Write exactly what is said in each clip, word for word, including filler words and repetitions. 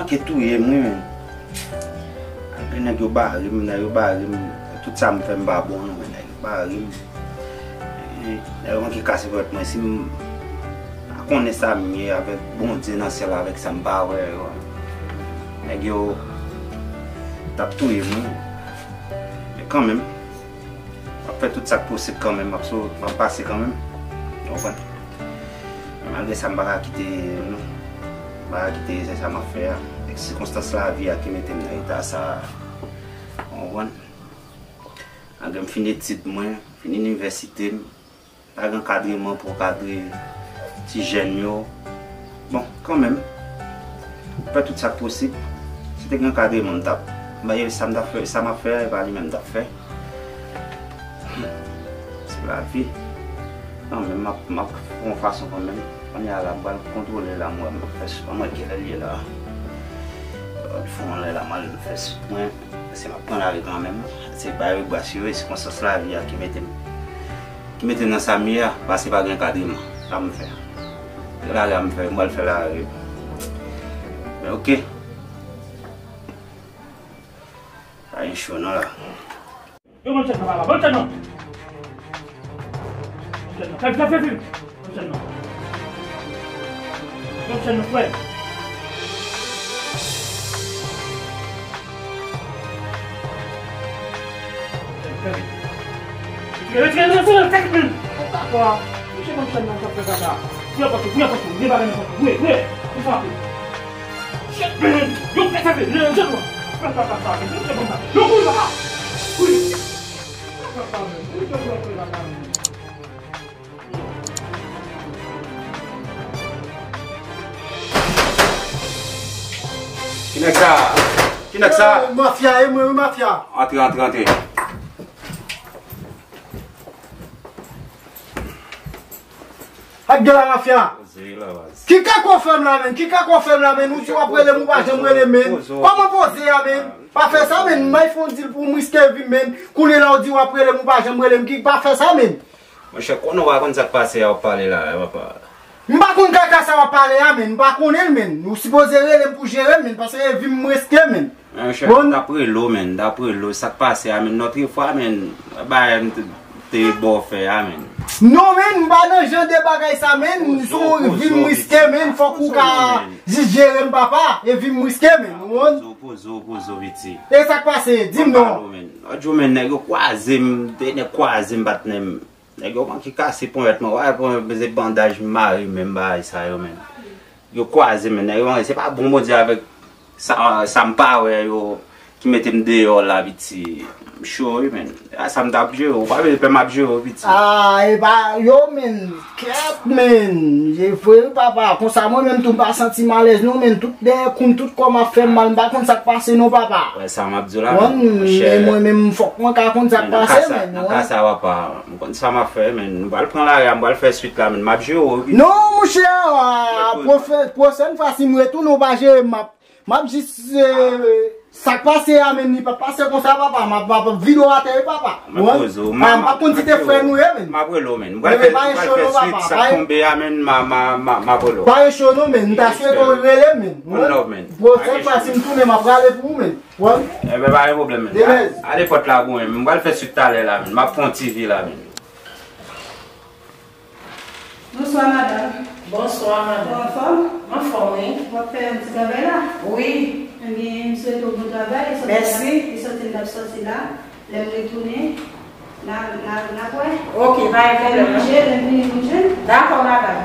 Ke touye m, wi, men. Malgre nèg yo bare m, nèg yo bare m. Tout sa m fè, m pa bon, non, men nèg yo bare m. Eh, nèg yo manke kase pòt mwen. Si m pa konnen sa m ye avèk Bondye nan syèl, avèk sa m pa wè yo, nèg yo t ap touye m, wi. Men kanmenm, m ap fè tout sa k posib kanmenm, m ap so-, m ap pase kanmenm. Ou konprann? Men malgre sa, m pa ka kite, non. M pa ka kite, se sa m ap fè a. Ek sikonstans lavi a ki mete m nan eta sa a. Ou konprann? Malgre m fin etid mwen, fin inivèsite m, pa gen ankadreman pou ankadre ti jèn yo. Bon, kanmenm, m fè tout sa k posib. Si te gen ankadreman, m t ap, m pa, sa m t ap fè, sa m ap fè a, e pa li menm m t ap fè. Hmm. Se lavi. Kanmenm, m ap, m ap fè yon fason kanmenm. Kounye a la, m pral kontwole la, m wè m ap fè sou, m wè kilè l ye la. L fè yon lè la, m al fè sou mwen. Se m ap pran lari kanmenm. Se bay yo gras yo, e sikonstans lavi a ki mete m, ki mete m nan sa m ye a, pase pa gen ankadreman. Sa m fè? Se lari a m fè, m pral fè lari. Men oke. Pa gen cho non la. Yo, ban m chèn nan, papa, ban m chèn nan. Ban m chèn nan. Fè, fè, fè, fè. Ban m chèn nan. Ban m chèn nan, frè. Fè, fè. Retire, retire, retire, retire, fè, fè. Misye ban m chèn nan, fè, fè, fè. Fouye pòch ou, fouye pòch ou, gen bagay nan pòch ou, fouye, fouye. Fè sa rapid. Shit, man! Yo, fè sa vit! Lè yo jwenn ou! Fè sa, fè sa, men se bon sa! Yo, kouri, papa! Kouri! Fè sa, men! Kouri, kouri, kouri, papa, men! Ki nèg sa? Ki nèg sa? Eh, mafya, e mwen, wi, mafya. Antre, antre, antre. Ak de la mafya. Poze la, baz. Ki kako w fè m la, menn? Ki kako w fè m la, menn? Ou di w ap rele m, ou pa janm rele m, menn. Poze w. Kòman poze a, menn? Pa fè sa, menn. M bay fè yon dil pou m riske vi m, menn. Kounye la, ou di w ap rele m, ou pa janm rele m. Ki, pa fè sa, menn. Monchè, konnen w pa konn sa k pase a, w ap pale la, papa. M pa konn kaka sa w ap pale a, menn. M pa konnen l, menn. Ou sipoze rele m pou jere m, menn, paske e vi m m riske, menn. Monchè, m t ap rele w, menn, m t ap rele w. Sa k pase a, menn, lòt fwa, menn, bagay m te, te ba w fè a, menn. Non, menn, m pa nan jan de bagay sa, menn. Se yon vi m riske, menn. Fòk ou ka jis jere m, papa. E vi m riske, menn. Ou konprann? Poze w, poze w, poze w, piti. E sa k pase? Di m non. Lòt jou, menn, nèg yo kwaze m, de nèg kwaze m, patnè m. Nèg yo manke kase ponyèt mwen. Wè, ponyèt mwen, se bandaj m mare, menm bagay sa yo, menn. Yo kwaze, menn. Nèg yo manke, se pa bon Bondye avèk sa, sa m pa wè yo ki mete m deyò la, piti. M cho, wi, menn. A sa m t ap jere, ou pa bezwen pè m ap jere, wi, piti. Ah, e pa yo, menn. Kèt, menn. E vre, wi, papa. Konsa, mwen menm tou, m pa santi m alèz, non, menn. Tout dèyè kou m, tout kò m ap fè m mal. M pa konn sa k pase, non, papa. Wè, sa m ap di w la, menn. Monchè. E mwen menm, fòk mwen ka konn sa k pase, menn. Nan ka sa, papa. M konn sa m ap fè, menn. M pral pran lari a, m pral fè swit la, menn. M ap jere w, wi. Non, monchè, ah, pwofè-, pwochèn fwa, si m retounen, ou pa jere m, m ap, m ap jis, eh, sa k pase a, menn, li p ap pase konsa, papa. M ap, m ap vide w atè, wi, papa. M ap poze w, ah, m pa konn si te frè nou ye, menn. M ap rele w, menn. M pral fè, m pral fè swit sa k tonbe a, menn, m a, m a, m a, m ap rele w. Pa gen cho non, menn. M ta swete w rele m, menn. One love, menn. Pwochèn fwa, si m tounen, m ap rale pou ou, menn. Enben, pa gen pwoblèm, menn. Delèz. Ale pòt la pou mwen, menn. M pral fè swit talè la, menn. M ap pran yon ti vi la, menn. Bonswa, madanm. Bonswa, madanm. Ou anfòm? M anfòm, wi. W ap fè yon ti travay la? Wi. Ebyen, m swete w bon travay. Mèsi. E sòti m t ap sòti la. Lè m retounen, n a, n a, n a wè. Oke, pa gen pwoblèm. Manje, lè m vini, nou jwenn. Dakò, madanm.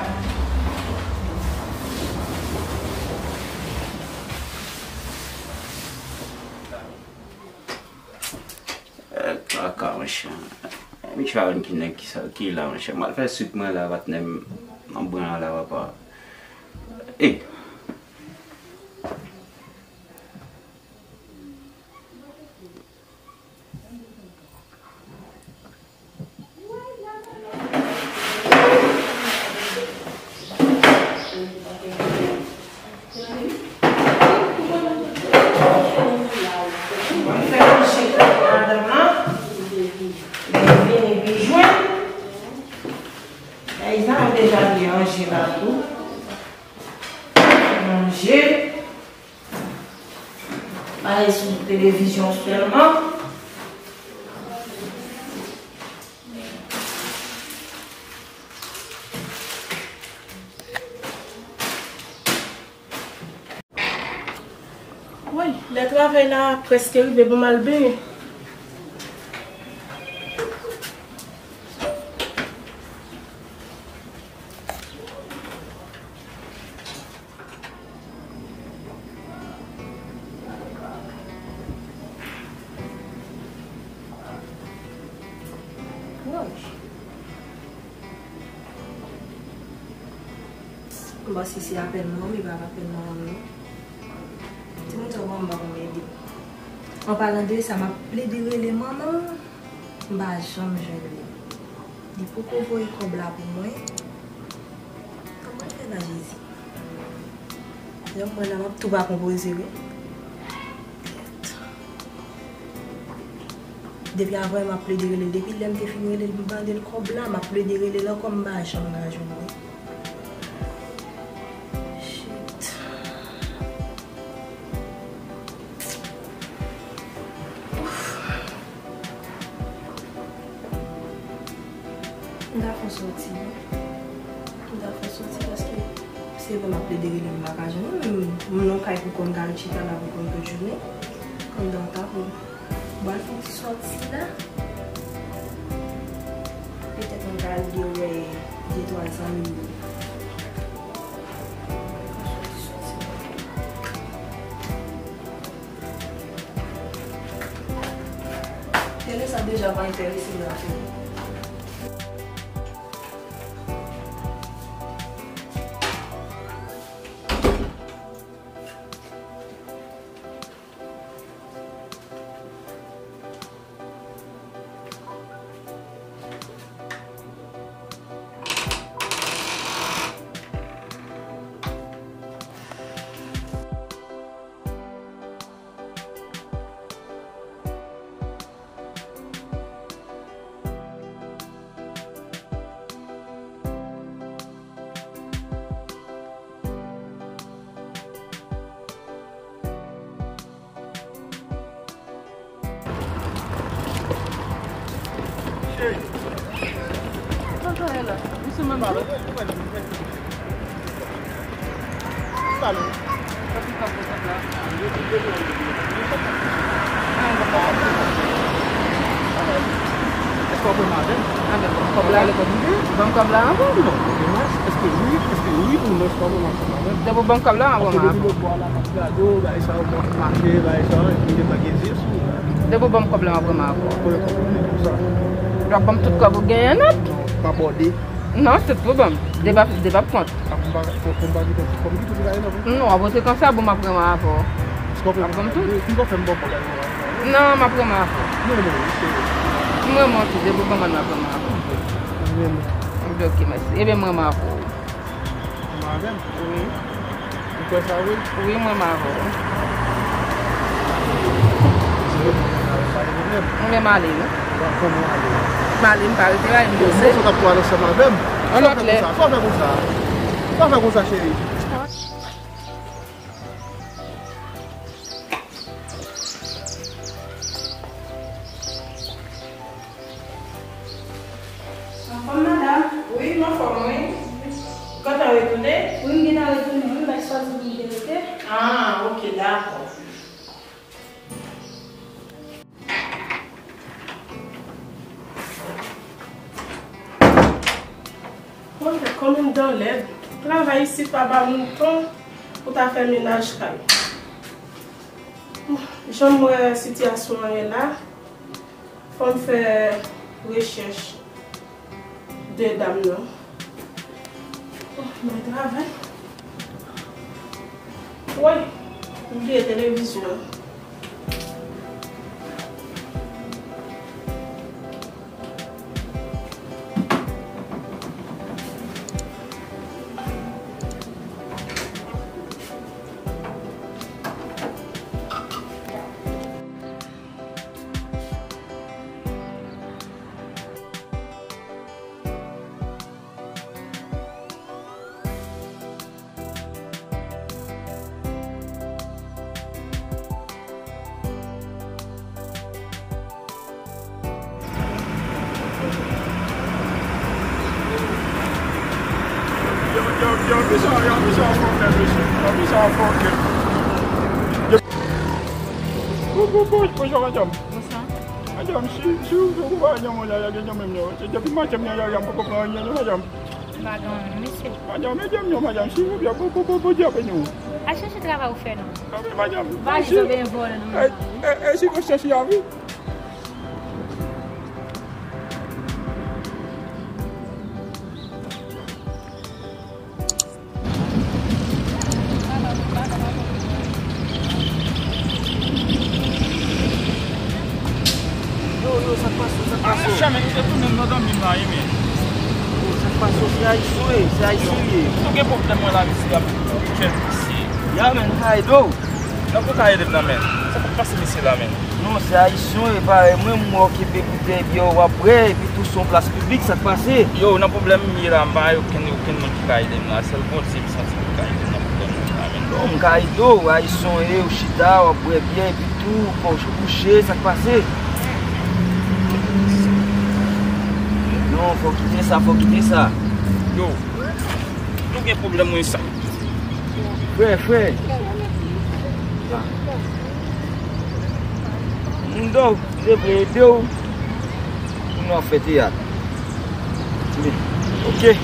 Eh, kaka, monchè. Misye pa konn ki nèg ki sa, ki la, monchè. M al fè swit mwen la, patnè m, nan bran an la, papa. Eh. Mwen fè manje pou madanm nan. Li vini, li jwenn. Peyizan yo deja vin ranje la tou. Manje. Gade sou televizyon sèlman. Woy, lè travay la prèske rive, bon, m al benyen. Woy. M panse se apèn manman m, epa apèn manman m non. Timoun sa yo pa konn ede m. An palan de sa, m ap plede rele manman m, m pa janm jwenn li. Li poko voye kòb la pou mwen. Kòman l fè la, Jezi? Lè m wè la, m ap tou pa konpoze wi. Depi avan, m ap plede rele l. Depi lè m te fin rele l, m mande l kòb la, m ap plede rele l ankò, m pa janm ka jwenn li. Shit. Ouf. M ta fè sòti wi. M ta fè sòti paske se vre m ap plede rele m pa ka jwenn li, men m nan kay pou kò m ka ret chita la pou kò m tout jounen. Anndan ta pou m al fè yon ti sòti la. Petèt mwen ka al de wè de twa zanmi m yo. Tele sa deja pa enterese m nan fini. Cheri. Sa w fè la? Misye menm tou. Sa nou? Sa ki kòb la? Èske w ap pran avè m? Avè m. Kòb la? Ban m kòb la avan. Non, èske wi, èske wi ou non, èske w ap pran avè m? Depi w ban m kòb la, m ap pran avè w. Gade w, bagay sa yo, bon, mache, bagay sa yo, epi m te pa gen zye sou ou. Depi w ban m kòb la, m ap pran avè w. Kote kòb ou ye konsa? W ap ban m tout kòb ou genyen nèt. Non, pa bòde. Non, tout pou ban m. Depi, depi ap kont. A, pou m pa, pou, pou m pa kite ti kòb ki tou bagay nan pou. Non, w ap pote konsa, bon, m ap pran avè w. W ap ban m tout. Ki kòb fè m ba w kòb la? Non, m ap pran avè w. Non, non, wi, se vre. M renmen w tou, depi w ban m, m ap pran avè w. M renmen w. Ok, mèsi. Ebyen, m renmen avè w. Ou renmen avè m? Wi. Ou kwè sa vre? Wi, mwen renmen avè w. Se vre, mwen renmen avè w, pa gen pwoblèm. Mwen menm ale, wi. Bon, kòman w ale? M ale, m pa rete la, m poze. Bon, sa w t ap pral ansanm avè m? Yon lòt lè. Sa w fè konsa? Sa w fè konsa? Sa w fè konsa, cheri? Anfòm, madanm? Wi, m anfòm, wi. Ou gentan retounen? Wi, m gentan retounen, wi, m bay sòti pou m te rete. Ah, ok, dakò. Mwen fè kòm m dan lèd. Travay isit pa ba moun tan pou ta fè menaj kay. Jan m wè sitiyasyon an ye la, fò m fè rechèch de dam nan. Oh, mwen travay. Woy, m bliye televizyon an. Yo, Michel, yo, Michel, an fòm, mesye. Yo, Michel, an fòm, mesye. Yo. Bo, bo, bo, bonjou, madanm. Bonswa. Madanm, si, si ou, si ou pa gen yon la, gen yon menm non. Se depi maten, m nan lari a, m poko pran anyen, non, madanm. M pa gen anyen, mesye. Madanm, ede m non, madanm, silvouplè, bo, bo, bo, Bondye ap beni w. Al chèche travay ou fè, non. Kanpe, madanm. Valiz ou byen vòlè, non, madanm. E, e, e, sikonstans la, wi. Yo, yo, sa k pase, sa k pase? Monchè, men, se tou menm nan dòmi m la, wi, men. Yo, sa k pase, se Ayisyen, wi, se Ayisyen, wi. Nou gen pwoblèm, mwen, la, isi, ap fè isi. Ya, men, nou ka ede w. Nan pou ka ede m nan, men. Sa k ap pase, mesye, la, men? Non, se Ayisyen, wi, parèy mwen, m wè w kenbe boutèy byè w ap bwè, epi tou se yon plas piblik, sa k pase? Yo, nan pwoblèm m ye la, m pa gen okenn, okenn moun ki ka ede m la. Sèl Bondye m santi ki ka ede m nan pwoblèm mwen la, men. Bon, m ka ede w, Ayisyen w ye, ou chita, w ap bwè byè, epi tou, kò w kouche, sa k pase? Non, fò w kite sa, fò w kite sa. Yo, nou gen pwoblèm, wi, sa. Frè, frè. Ah. Moun dòk. M te vle ede w pou nou ap fè teyat. Men, oke.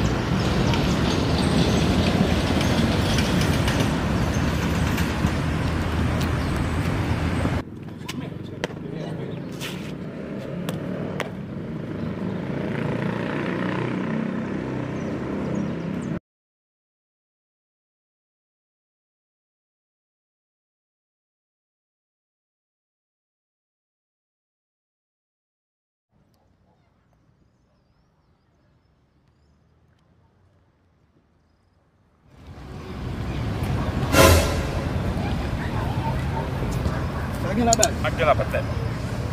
Sa gen la, baz? Sa gen la, patnè?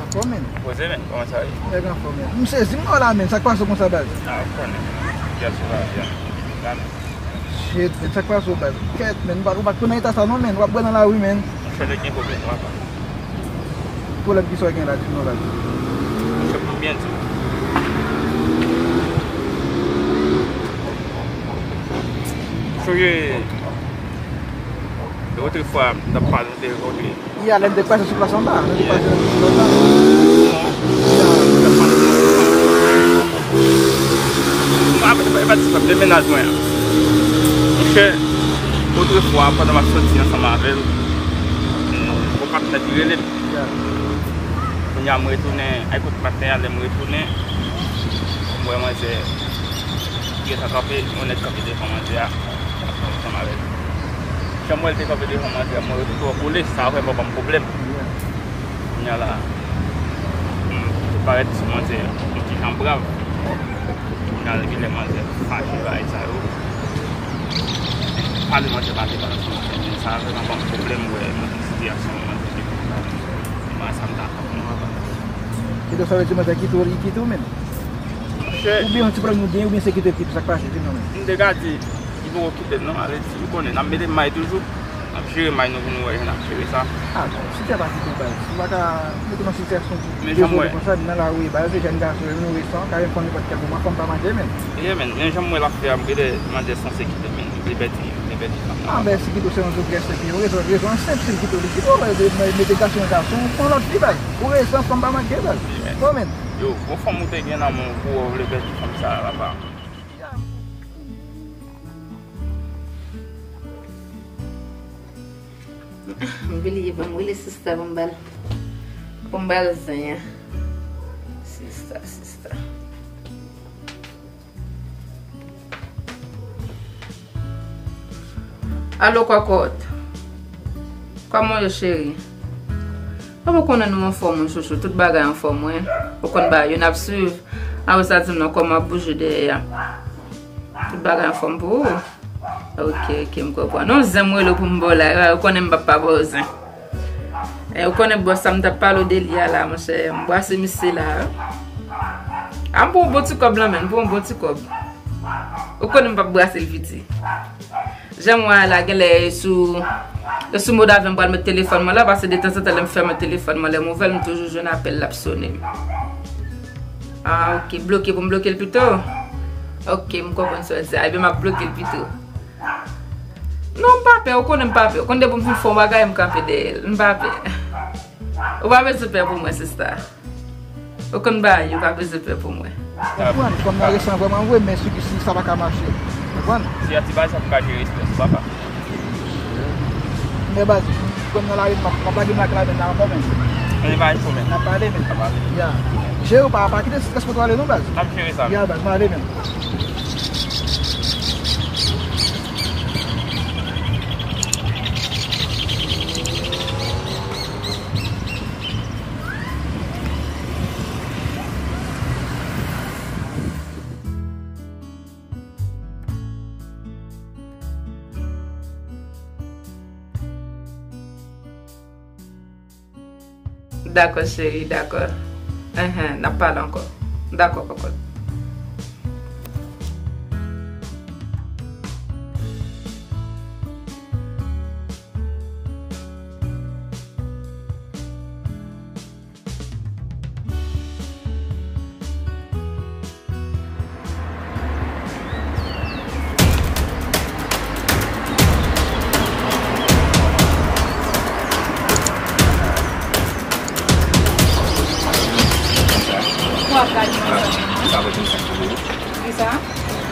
Anfòm, men. Poze, men. Kòman sa ye? Nèg anfòm, men. M sezi, m wè w la, men. Sa k pase w konsa, baz? Ah, ou konnen. Byen sou la, byen. La, men. Shit, men, sa k pase w, baz? Kèt, men, ou pa, ou pa t konn nan eta sa non, men. W ap bwè nan lari, men. Monchè, nèg gen pwoblèm, papa. Pwoblèm ki sa w gen la, di m non, baz? Monchè, pou m byen di w. Monchè, otrefwa, m t ap pale, nou te rankontre. Yè, lè n te pase sou plas anba, nou te pase nan plas anba. Ah, e pa, e pa ti frè m, se mennaj mwen an. Monchè, otrefwa, pandan m ap sòti ansanm avè l, yon patnè ki rele m. Kounye a, m retounen, al kote patnè a, lè m retounen, m wè manzè gentan kanpe, yon nèg kanpe devan manzè a, ansanm avè l. Jan m wè l te kanpe devan manzè a, mwen rete twò kole, sa vrèman ban m pwoblèm. Kounye a la, m te parèt sou manzè yon ti jan brav. Kounye a, genlè manzè fache bagay sa yo. Pale manzè pa te pale sou manzè, men sa vrèman ban m pwoblèm, wè, mwen te sitiyasyon manzè te pran. Mwen sa m ta fè pou mwen, papa. Kidonk sa vle di manzè kite w, li kite w menm? Monchè. Oubyen yon ti pwoblèm nou gen, oubyen se kite l kite w, sa k pase, di m non, men. M te ka di, li poko kite m non, ale di, ou konnen, n ap mete may toujou, n ap jere may nou pou nou wè jan n ap jere sa. Ah, bon, si tè pa kite w, baz, si w pa ka mete w nan sitiyasyon pou dezole konsa, nan lari, baz, se jèn gason, nou resan, ka vin pran nenpòt kèl moman, fanm pa manje, men. Ye, men, men jan m wè l ap fè a, m genlè manzè sanse kite m, men, li pèdi, li pèdi fanm nan. Ah, ben, si kite w se yon rezon trè senp, yon rezon, rezon an senp, si l kite w, li kite w, mete gason yon gason, pran lòt fi, baz. Ou resan, fanm pa manje, baz. Bon, men. Yo, bon fanm ou te gen nan men w pou w vle pèdi fanm sa a, papa. M bliye, ban m rele sista pou m ba l, pou m ba l zen an. Sista, sista. Alo, kòkòt. Kòman w ye, cheri? Papa konnen nou anfòm, wi, chouchou. Tout bagay anfòm, wi. Ou konn bagay yo n ap swiv. Apre sa, di m non kòman ap bouje dèyè a. Tout bagay anfòm pou ou. Ok, ok, m konprann. Non, zen m rele w pou m ba w la. Ou konnen m p ap pa ba w zen. E, ou konnen bòs sa m t ap pale w de li a la, monchè. M brase misye la, wi. A, m pran yon bon ti kòb la, menm. M pran yon bon ti kòb. Ou konnen m p ap brase l piti. Jan m wè a la, genlè e sou, e sou mòd avyon m pral met telefòn mwen la, paske detanzantan lè m fèmen telefòn mwen, lè m ouvè l, m toujou jwenn apèl l ap sonnen. Ah, ok, bloke pou m bloke l pito? Ok, m konprann sa w di a. Ebyen, m ap bloke l pito. Non, m pa pè, ou konnen m pa pè. Ou konn depi m fin fè yon bagay, m kanpe dèyè l. M pa pè. Ou pa bezwen pè pou mwen, sista. Ou konn bagay yo, pa bezwen pè pou mwen. Konprann, kòm nan restoran vrèman vre, men si, si sa pa ka mache. Konprann? Si a ti bagay sa pou ka jere strès ou, papa. Men baz, kòm nan lari, m ap, m ap lage m ak la men nan ankò men. Ann, pa gen pwoblèm. N ap pale men. N ap pale. Ya. Jere w pa, pa kite strès pou w ale non baz. N ap jere sa. Ya baz, m ale men. Dakò, cheri, dakò. Enhen, n ap pale ankò. Dakò, kòkòt. Ou ap gade mwen sa menm, non? Sa pote m sak pou ou. Kisa?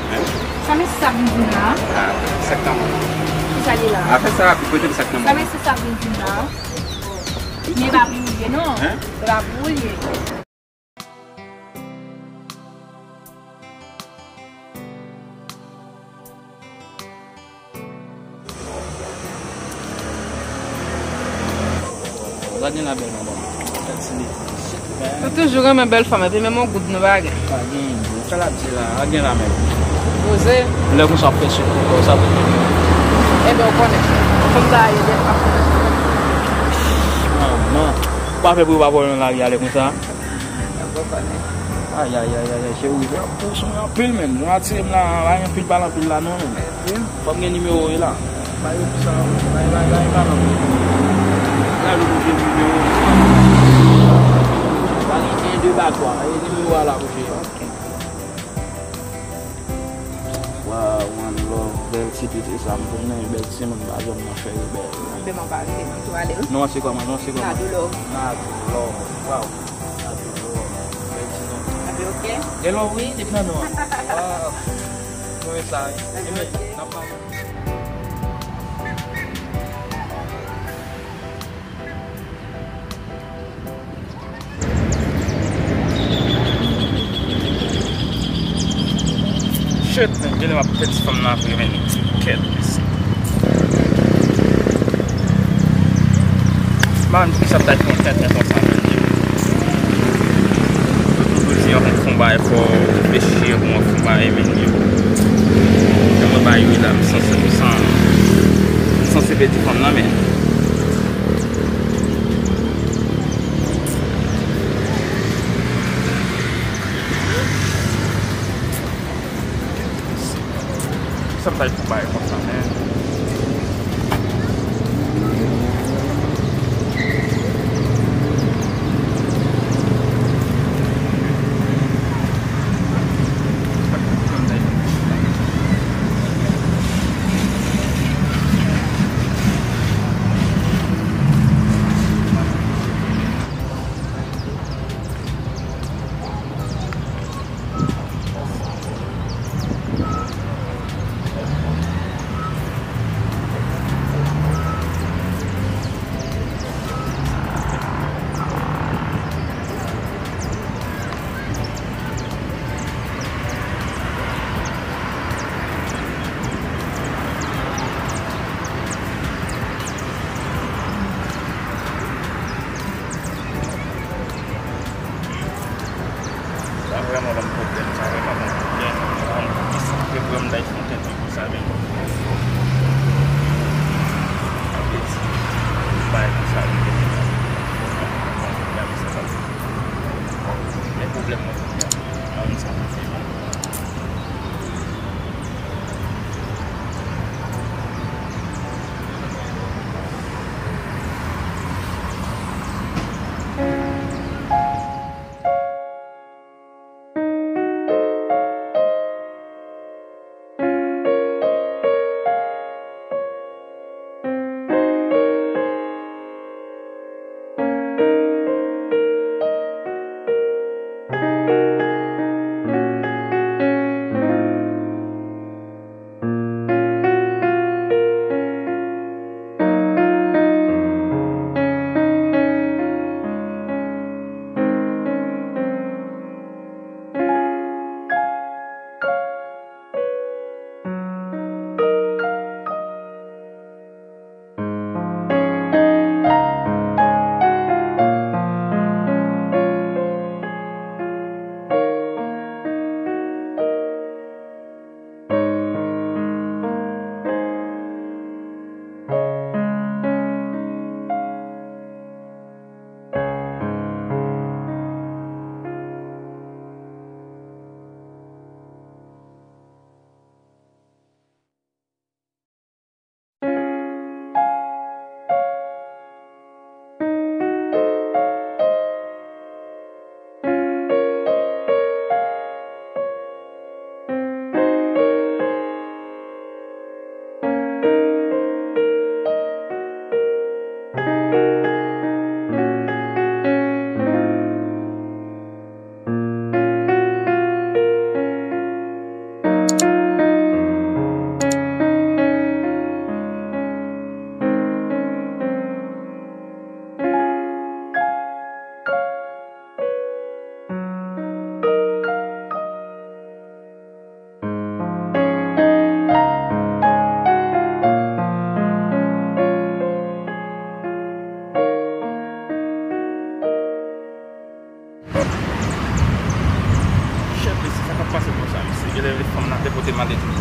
Hein? Sa mesye sa vin di m la? Ah, sak nan mwen. Kisa li la? Afè sa, pote m sak nan mwen. Sa mesye sa vin di m la? Men pa pou ou li ye, non. Hein? Se pa pou ou li ye. Sa gen la bèl madanm. Ou toujou renmen bèl fanm, epi menm yon goud nou pa gen. Pa gen, bro. Sa l ap di la, pa gen la menm. Poze. Lè konsa ap fè sou kò sa. Ebyen, ou konnen. Fanm sa a ye dèt ap. Manman. Ou pa fè pou yo pa vòlè nan lari a lè konsa. Ou konnen. Ay, ay, ay, ay, ay, cheri, w ap pouse mwen anpil menm. Jan w atire m la, pa gen anpil pale anpil la non menm. Fò m gen nimewo w la. Ba yo pou sa, ba yo, ba yo, ba yo, ba yo. Gade pou gen nimewo. Ba gen en, de, ba twa. E nimewo a la pou jwe. Waw, one love, bèl ti pitit sa m konnen, bèl timoun pa janm nan fè rebèl. Anben m ap arete, m tou ale wi. Non an se kòman, non an se kòman? Nadou love. Nadou love, waw. Nadou love, bèl timoun. Anben oke. Hello, wi, depi nan non an. Waw. Mwen sa wi. Anben oke. N ap pale. Shit, men, genlè m ap pèdi fanm nan apre, men. Kèt, mesye. M pa konn poukisa m ta fè yon tenten konsa, men. Yo toujou di yon moun fè yon bagay, fò w reflechi, yon moun fè yon bagay, men yo. Jan mwen bay wi la, m sanse, m san-, m sanse pèdi fanm nan, men. Sa m ta fè pou bay konsa, men. Sa vrèman ban m pwoblèm, sa vrèman ban m pwoblèm. Ban m diskite vrèman bay fon tèt mwen konsa, men. Apeti, bay konsa, men. Gade sa, sa. Men pwoblèm mwen kounye a. Mwen menm sa mwen fè menm.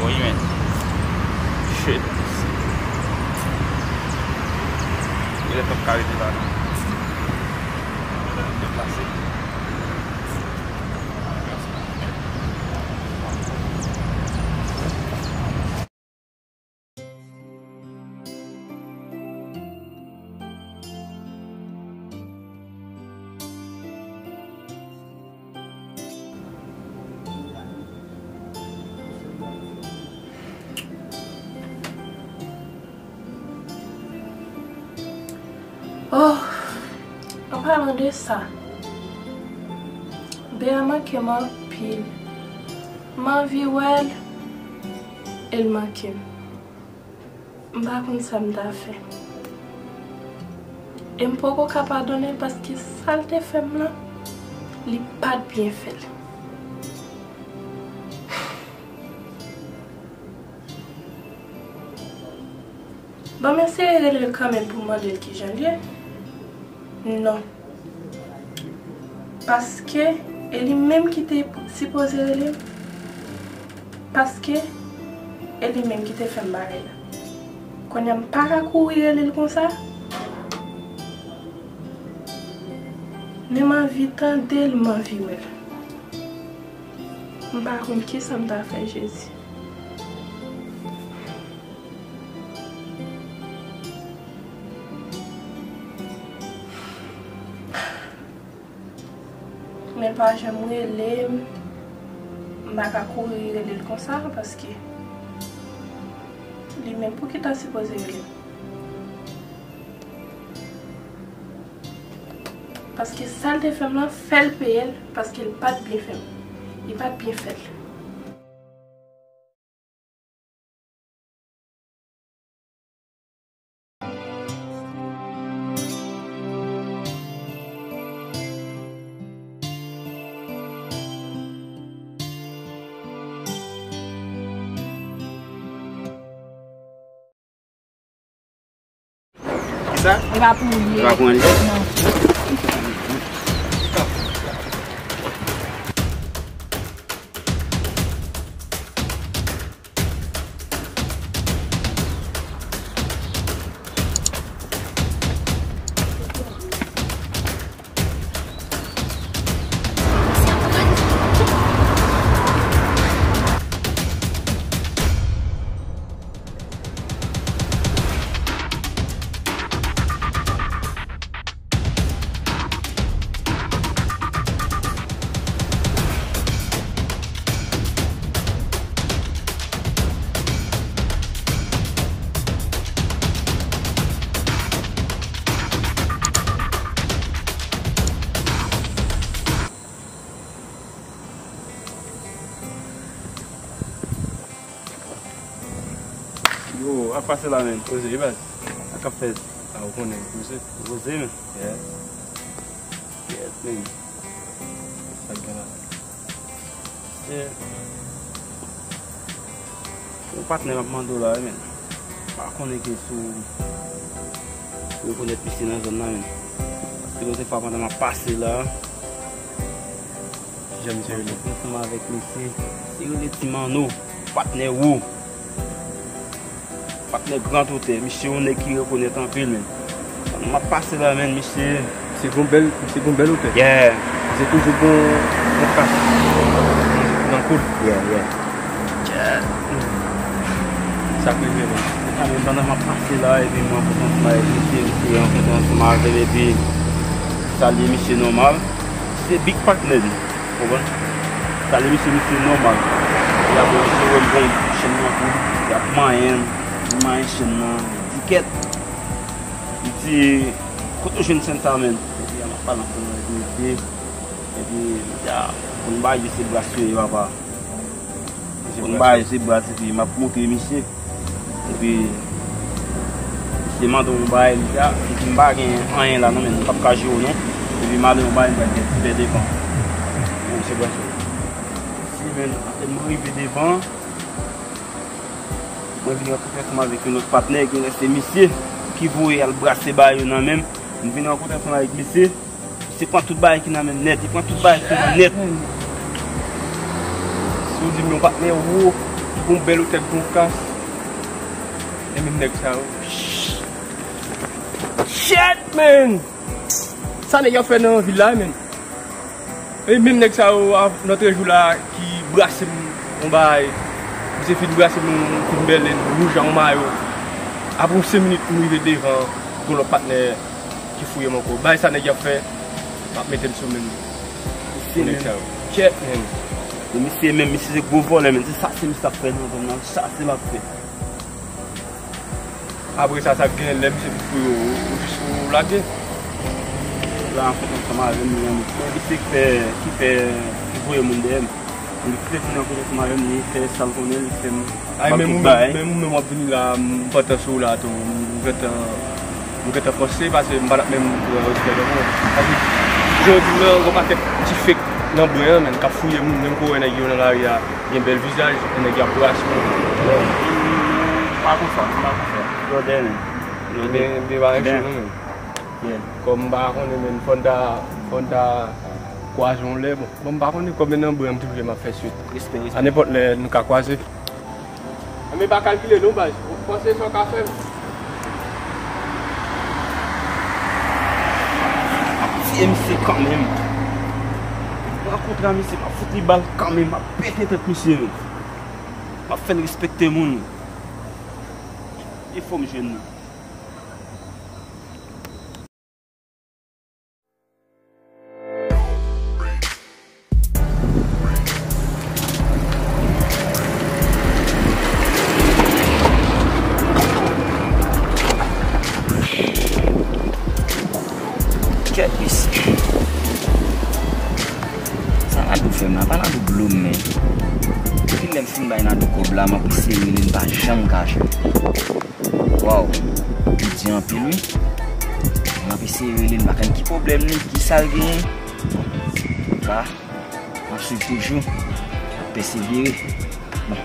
Wi, men. Shit. Genlè m p ap ka rete la, non. Deplase. Oh, an palan de sa, Bea manke m anpil. M anvi wè l, e l manke m. M pa konn sa m ta fè. E m poko ka padone l paske sa l te fè m lan, li pa t byen fè l. Bon, m eseye rele l kanmenm pou m mande l kijan l ye. Non. Paske e li menm ki te sipoze rele m. Paske e li menm ki te fè m bagay la. Kounye a m pa ka kouri rele l konsa. Men m anvi tande l, m anvi wè l. M pa konn kisa m ta fè, Jezi. Men l pa janm rele m. M pa ka kouri rele l konsa, paske li menm pou ki ta sipoze rele m. Paske sa l te fè m lan, fè l peye l, paske l pa t byen fè m. Li pa t byen fè l. Kisa? E pa pou li. E pa pou ann li? Non. Yo, ak pase la, menn. Poze, e baz. Sa k ap fèt? A, ou konnen, poze. Poze, menn. Yeah. Yes, menn. Sa k gen la? Yeah. Yon patnè m ap mande w la, wi, menn. M pa konnen ke si w rekonèt misye nan zòn nan, menn. Paske lòt fwa pandan m ap pase la, Kijan misye rele? Ansanm avèk misye, misye rele Ti Manno, patnè Wo. Patnè Gran Otè, misye yon nèg ki rekonèt anpil, menn. Pandan m ap pase la, menn, misye. Misye gon bèl, misye gon bèl otè. Yeah. Misye toujou gon, gon kas nan kou l. Yeah, yeah. Yeah. Sa k rive, menn? Sa menm, pandan m ap pase la, epi m rankontre ansanm avèk misye, misye rankontre ansanm avè m, epi salye misye nòmal. Se big patnè li, konprann? Sa li, misye, misye nòmal. Epi apre misye wè m gon chenn nan kou li, li ap manyen m, li manyen chenn nan, dikèt. Li di, "Kote w jwenn chenn sa, menn?" Epi m ap pale ansanm avèk misye. Epi, m di, "A, konn bagay yo se bras yo ye, papa." Konn bagay yo se bras, epi m ap montre misye. Epi, misye mande yon bagay, li di, "A, epi m pa gen anyen la non, men m p ap ka jere w non. Epi m ale yon bagay, m pral gen ti pè devan." Bon, se bras yo. Si, men, apre m rive devan, mwen vin rankontre ansanm avèk yon lòt patnè, genlè se misye ki voye al brase bagay yo nan men m. M vin rankontre ansanm avèk misye. Misye pran tout bagay ki nan men l nèt. Li pran tout bagay ki nan nèt. Si w di m yon patnè Wo, Gon bèl otèl, gon kas. E menm nèg sa yo. Shit, man! Sa nèg yo ap fè nan vil la, man? E menm nèg sa yo, a, nan trè jou la, ki brase m yon bagay. Misye fin brase m, m fin bèlen, wouj a yon mayo. Apre yon senk minit, m rive devan, gon lòt patnè ki fouye m ankò. Bagay sa nèg yo ap fè, m ap mete m sou men m. Misye nèg menm. Sa yo. Kèt, man. E misye menm, misye se gwo vòlè, man. Se sa se misye ap fè nan zòn nan, sa se l ap fè. Apre sa, sa k genyen, lè misye fin fouye w, ou jis ou lage. La, anfèt, ansanm avè m, li an men misye ki fè, ki fè, ki voye moun dèyè m. Li kite tou nan kote ansanm avè m, li fè sa l konnen, li fè m. Ay, menm ou menm, menm ou menm w ap vini la, m pantan sou ou la tou, m gentan, m gentan fòse, paske m pa t ap menm pran respè nan mwen. Paske, jan w di m nan, gon pakèt ti fake nan bwen an, menm, k ap fouye moun, menm ke w wè nèg yo nan lari a, gen bèl vizaj, nèg y ap brase w. M pa konsa, m pa konsa. Blòdè, men. Blòdè. Men, men pa menm cho non, men. Kòm m pa konnen, men, fò n ta, fò n ta kwaze yon lè, bon. Bon, m pa konnen konbyen nan bren m toujou m ap fè swit. Respè, respè. A nenpòt lè, nou ka kwaze. Men pa kalkile non, baz. Ou panse sa w ka fè m? M ap tiye misye kanmenm. Mwen kontra misye, m ap fout li bal kanmenm, m ap pete tèt misye, men. M ap fè l respekte moun. E fò m jwenn li. Kèt mesye. Sa Nadou fè m la, pa Nadou blo m, men. Depi lè m fin bay Nadou kòb la, m ap eseye rele l, m pa janm ka jwenn. Waw, li di anpil wi. M ap eseye rele l, m pa konn ki pwoblèm li, ki sa l genyen. Ka, m ap swiv toujou, m ap pèsevere. Bon.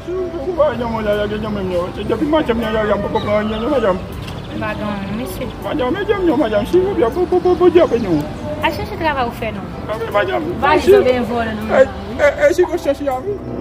Si w pa janm wè yaya gen janm menm non. Se depi madanm nan yaya m poko pran anyen non, madanm. M pa gen anyen, mesye. Madanm, e janm non, madanm. Si w byen, pou, pou, pou, pou Dye beni w. Al chèche travay ou fè non. Anben, madanm. Valiz ou gen vòlè nan men w. E, e, e, sikonstans la, wi.